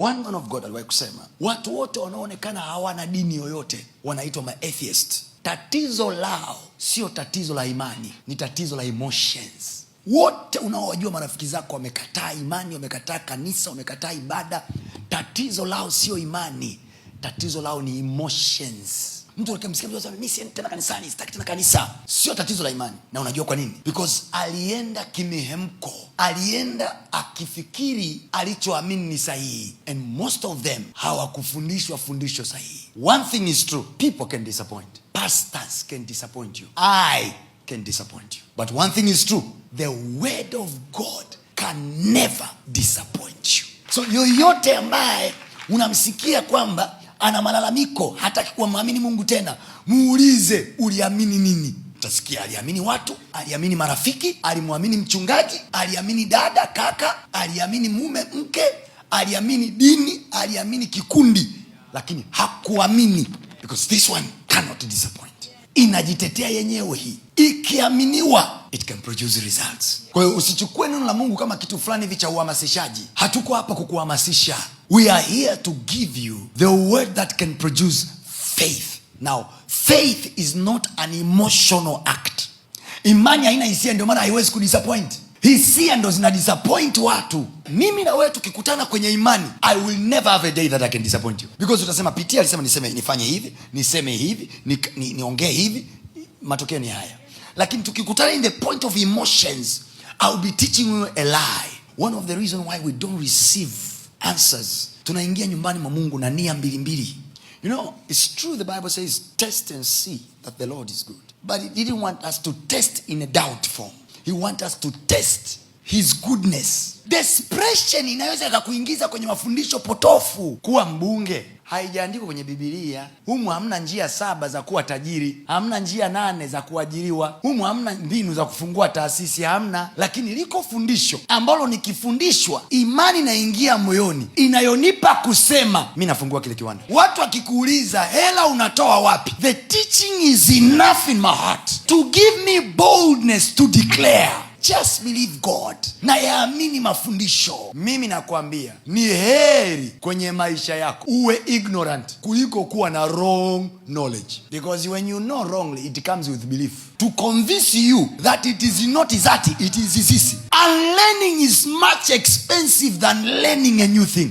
One man of God aliwahi kusema, watu wote wanaoonekana hawana dini yoyote wanaitwa maatheist. Tatizo lao sio tatizo la imani, ni tatizo la emotions. Wote unaowajua marafiki zako wamekataa imani, wamekataa kanisa, wamekataa ibada, tatizo lao sio imani, tatizo lao ni emotions. Mtu akimsikia mtu anasema, "Mimi siendi tena kanisani, sitaki tena kanisa," sio tatizo la imani. Na unajua kwa nini? Because alienda kimihemko, alienda akifikiri alichoamini ni sahihi, and most of them hawakufundishwa fundisho sahihi. One thing is true, people can disappoint, pastors can disappoint you, I can disappoint you, but one thing is true, the word of God can never disappoint you. So yoyote ambaye unamsikia kwamba ana malalamiko, hataki kuwamwamini Mungu tena, muulize, "Uliamini nini?" Utasikia aliamini watu, aliamini marafiki, alimwamini mchungaji, aliamini dada, kaka, aliamini mume, mke, aliamini dini, aliamini kikundi, lakini hakuamini, because this one cannot disappoint. Inajitetea yenyewe hii, ikiaminiwa it can produce results. Kwa hiyo usichukue neno la Mungu kama kitu fulani hivi cha uhamasishaji. Hatuko hapa kukuhamasisha, we are here to give you the word that can produce faith. Now, faith is not an emotional act. Imani haina hisia, ndio maana haiwezi kudisappoint. Hisia ndo zina disappoint watu. Mimi na wewe tukikutana kwenye imani, I will never have a day that I can disappoint you, because utasema, "Pitia alisema niseme, nifanye hivi, niseme hivi, niongee hivi, matokeo ni haya." Lakini tukikutana in the point of emotions, I'll be teaching you a lie. One of the reason why we don't receive answers, tunaingia nyumbani mwa Mungu na nia mbili mbili. It's true, the Bible says, "Test and see that the Lord is good." But he didn't want us to test in a doubt form. He want us to test his goodness. Desperation inaweza ikakuingiza kwenye mafundisho potofu. Kuwa mbunge haijaandikwa kwenye Bibilia. Humu hamna njia saba za kuwa tajiri, hamna njia nane za kuajiriwa, humu hamna mbinu za kufungua taasisi, hamna. Lakini liko fundisho ambalo nikifundishwa, imani inaingia moyoni, inayonipa kusema, "Mi nafungua kile kiwanda." Watu wakikuuliza, "Hela unatoa wapi?" the teaching is enough in my heart to give me boldness to declare, "Just believe God." Na yaamini mafundisho. Mimi nakwambia, ni heri kwenye maisha yako uwe ignorant kuliko kuwa na wrong knowledge, because when you know wrongly, it comes with belief to convince you that it is not that, it is this. Unlearning is much expensive than learning a new thing.